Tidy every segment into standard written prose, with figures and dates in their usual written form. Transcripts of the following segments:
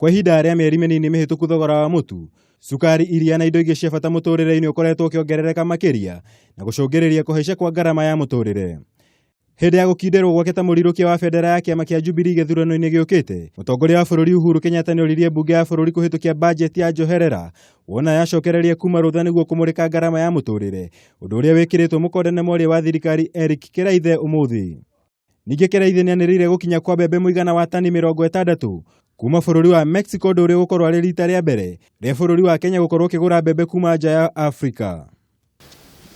Kwa ihinda rĩa mĩeri mĩnini mĩhĩtũku thogora wa mũtu, cukari, iria na indo ingĩ cia bata mũtũrĩre-inĩ ũkoretwo ũkĩongerereka makĩria na gũcũngĩrĩria kũhaica kwa ngarama ya mũtũrĩre. Hĩndĩ ya gũkindĩrwo gwake ta mũrirũkia wa bendera ya kĩama kĩa Jubilee gĩthurano-inĩ gĩũkĩte, mũtongoria wa bũrũri Uhuru Kenyatta nĩoririe mbunge ya bũrũri kũhĩtũkia bajeti ya njoherera wona yacokereria kuma rũtha nĩguo kũmũrĩka ngarama ya mũtũrĩre, ũndũ ũrĩa wĩkĩrĩtwo mũkonde nĩ mwaria wa thirikari Eric Kiraithe ũmũthĩ. Ningĩ Kiraithe nĩanĩrĩire gũkinya kwa mbembe mũigana wa tani 60 kuma bũrũri wa Mexico, ũndũ ũrĩa ũgũkorwo arĩ rita rĩa mbere rĩa bũrũri wa Kenya gũkorwo ũkĩgũra mbembe kuma nja ya Afrika.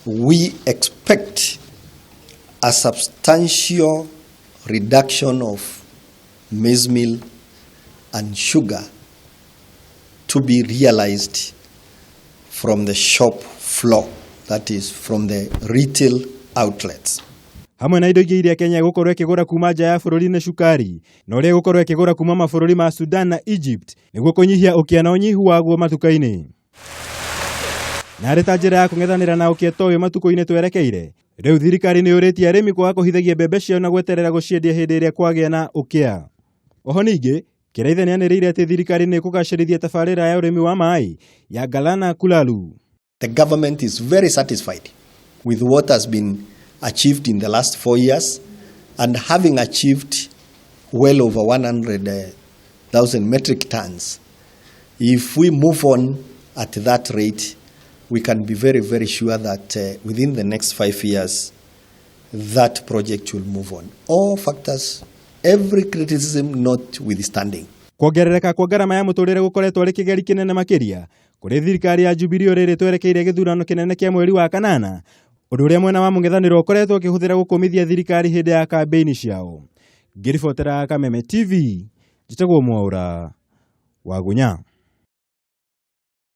We expect a substantial reduction of maize meal and sugar to be realized from the shop floor, that is, from the retail outlets. Hamwe na indo ingĩ iria Kenya ĩgũkorwo ĩkĩgũra kuma nja ya bũrũri nĩ cukari na ũrĩa ĩgũkorwo ĩkĩgũra kuma mabũrũri ma Sudan na Egypt nĩguo kũnyihia ũkĩa na ũnyihu waguo matuka-inĩ. Na arĩ ta njĩra ya kũng'ethanĩra na ũkĩa ta ũyũ matukũ-inĩ twerekeire, rĩu thirikari nĩ yũrĩtie arĩmi kwaga kũhithagia mbembe ciao na gweterera gũciendia hĩndĩ ĩrĩa kwagĩa na ũkĩa. Oho ningĩ, Kiraithe nĩanĩrĩire atĩ thirikari nĩ ĩkũgacĩrithia tabarĩra ya ũrĩmi wa maĩ ya Galana Kulalu. The government is very satisfied with what has been achieved in the last 4 years, and having achieved well over 100,000 metric tons, if we move on at that rate, we can be very, very sure that within the next 5 years, that project will move on. All factors, every criticism notwithstanding. Kuongerereka kwa ngarama ya mũtũrĩre gũkoretwo arĩ kĩgeri kĩnene makĩria kũrĩ thirikari ya Jubilee rĩrĩ twerekeire gĩthurano kĩnene kĩa mweri wa kanana, ũndũ ũrĩa mwena wa mũng'ethanĩro ũkoretwo ũkĩhũthĩra gũkũmithia thirikari hĩndĩ ya kambĩini ciao. Ngĩribotera Kameme TV, njĩtagwo Mwaũra Wagunya.